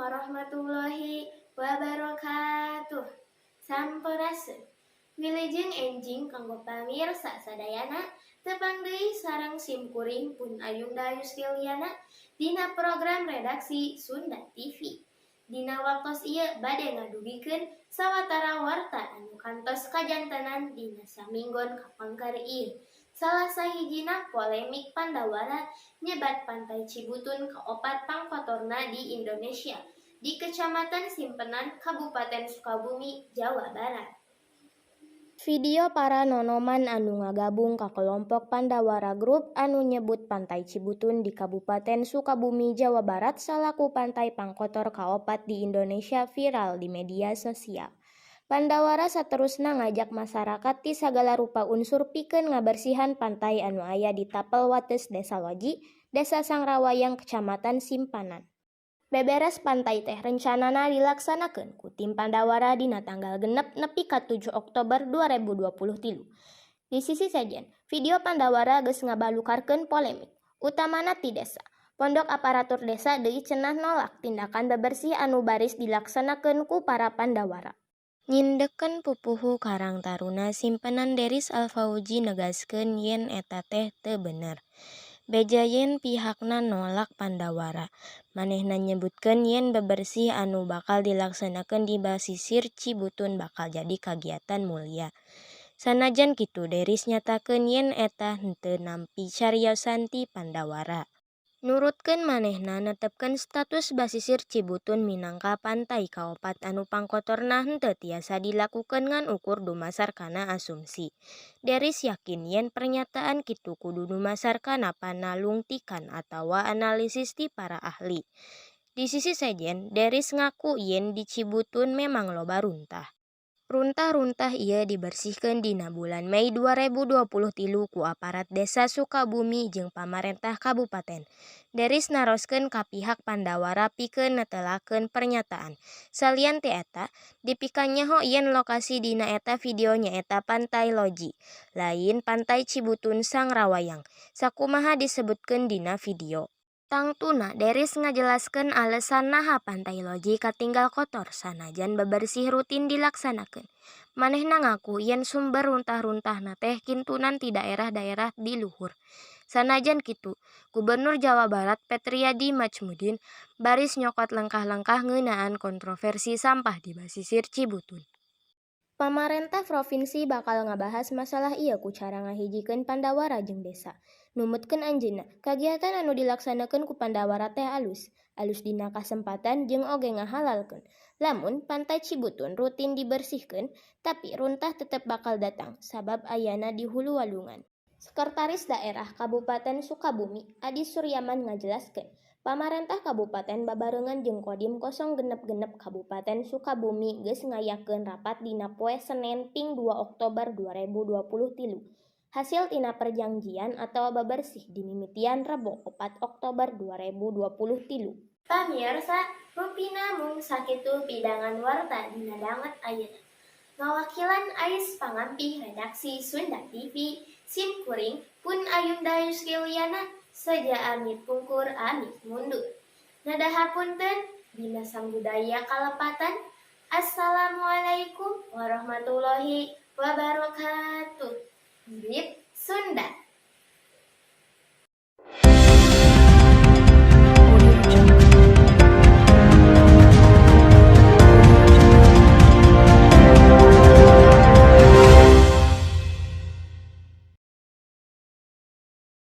Warahmatullahi wabarakatuh. Sampurasun. Wilujeng enjing kanggo pamirsa sadayana, tepang deui sareng simkuring Pun Ayunda Yusriliana dina program Redaksi Sunda TV. Dina waktos ieu bade ngadugikeun sawatara warta anu kantos kajantenan dina saminggon kapengker ieu. Salah sahijina, polemik Pandawara nyebat Pantai Cibutun kaopat pangkotorna di Indonesia di Kecamatan Simpenan, Kabupaten Sukabumi, Jawa Barat. Video para nonoman anu ngagabung ka kelompok Pandawara Group anu nyebut Pantai Cibutun di Kabupaten Sukabumi, Jawa Barat salaku pantai pangkotor kaopat di Indonesia viral di media sosial. Pandawara saterusna ngajak masarakat ti sagala rupa unsur pikeun ngabersihan pantai anu aya di tapel wates Desa Loji, Desa Sangrawayang, Kecamatan Simpanan. Beberes pantai teh rencanana dilaksanakeun ku tim Pandawara dina tanggal 6 nepi ka 7 Oktober 2023. Di sisi sejen, video Pandawara geus ngabalukarkeun polemik, utamana ti desa. Pondok aparatur desa deui cenah nolak tindakan bebersih anu baris dilaksanakeun ku para Pandawara. Nyindekkeun pupuhu Karang Taruna Simpenan, Deris Alfauji, negaskeun yen eta teh teu bener. Beja yen pihakna nolak Pandawara. Manehna nyebutkeun yen bebersih anu bakal dilaksanakeun di basisir Cibutun bakal jadi kagiatan mulya. Sanajan kitu, Deris nyatakeun yen eta henteu nampi cariosan ti Pandawara. Nurutkeun manehna, netepkeun status basisir Cibutun minangka pantai kaopat anu pangkotorna henteu tiasa dilakukeun ngan ukur dumasar kana asumsi. Deris yakin yen pernyataan kitu kudu dumasar kana panalungtikan atawa analisis ti para ahli. Di sisi sejen, Deris ngaku yen di Cibutun memang loba runtah. Runtah-runtah ieu dibersihkeun dina bulan Mei 2023 ku aparat Desa Sukabumi jeung pamarentah kabupaten. Deris naroskeun ka pihak Pandawara pikeun netelakeun pernyataan. Salian ti eta, dipikanyaho yen lokasi dina eta video nyaeta Pantai Loji, lain Pantai Cibutun Sangrawayang, sakumaha disebutkeun dina video. Tangtuna Deris ngajelaskeun alesan naha Pantai Loji katinggal kotor sanajan bebersih rutin dilaksanakeun. Manehna ngaku yen sumber runtah-runtahna teh kintunan ti daerah-daerah di luhur. Sanajan kitu, Gubernur Jawa Barat Patriadi Machmudin baris nyokot lengkah-lengkah ngeunaan kontroversi sampah di basisir Cibutun. Pamarentah provinsi bakal ngabahas masalah ieu ku cara ngahijikeun Pandawara jeung desa. Numutkeun anjeunna, kagiatan anu dilaksanakeun ku Pandawara teh alus, alus dina kasempatan jeung oge ngahalalkeun. Lamun Pantai Cibutun rutin dibersihkeun, tapi runtah tetep bakal datang sabab ayana di hulu walungan. Sekretaris Daerah Kabupaten Sukabumi, Adi Suryaman, ngajelaskeun, pamarentah kabupaten babarengan jeung Kodim 066 Kabupaten Sukabumi geus ngayakeun rapat dina poe Senen ping 2 Oktober 2023. Hasil tina perjanjian atawa bebersih dimimitian Rebo 4 Oktober 2023. Pamirsa, rupina mung sakitu pidangan warta dina danget ayeuna. Ngawakilan ais pangampih redaksi Sunda TV, sim kuring Pun Ayunda Yusriliana seja amit pungkur amit mundur. Nada hapunten dina sambudaya kalepatan. Assalamualaikum warahmatullahi wabarakatuh. Mirip Sunda.